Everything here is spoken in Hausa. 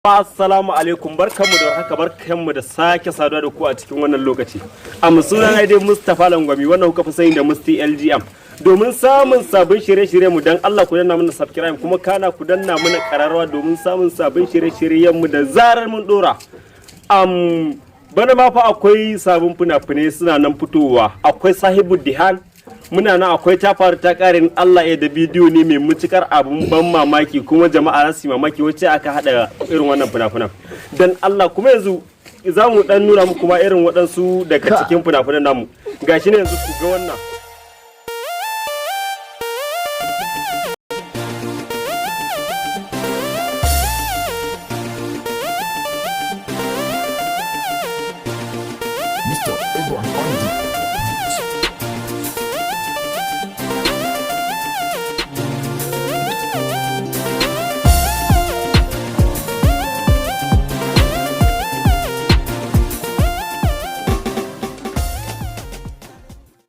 Assalamu alaikum, barkanmu da warhaka, barkanmu da sake saduwa da ku a cikin wannan lokaci. A suna na dai Mustapha Langwami, wannan kuka fi sani da Musti LGM. Domin samun sabbin shirye-shirye mu, dan Allah ku danna mana subscribe, kuma kana ku danna mana kararrawa domin samun sabbin shirye-shiryen mu da zarar mun dora. Bana ma fa akwai sabon fina-finai suna nan fitowa. Akwai Sahibu Dihan, muna nan, akwai Ta Faru Ta Karin Allah ya da bidiyo ne mai mutukar abun ban mamaki, kuma jama'a za su yi mamaki wacce aka hada irin wannan fina-finan. Dan Allah, kuma yanzu za mu dan nuna muku ma irin waɗansu daga cikin fina-finan namu. Gashi ne, yanzu ku ga wannan.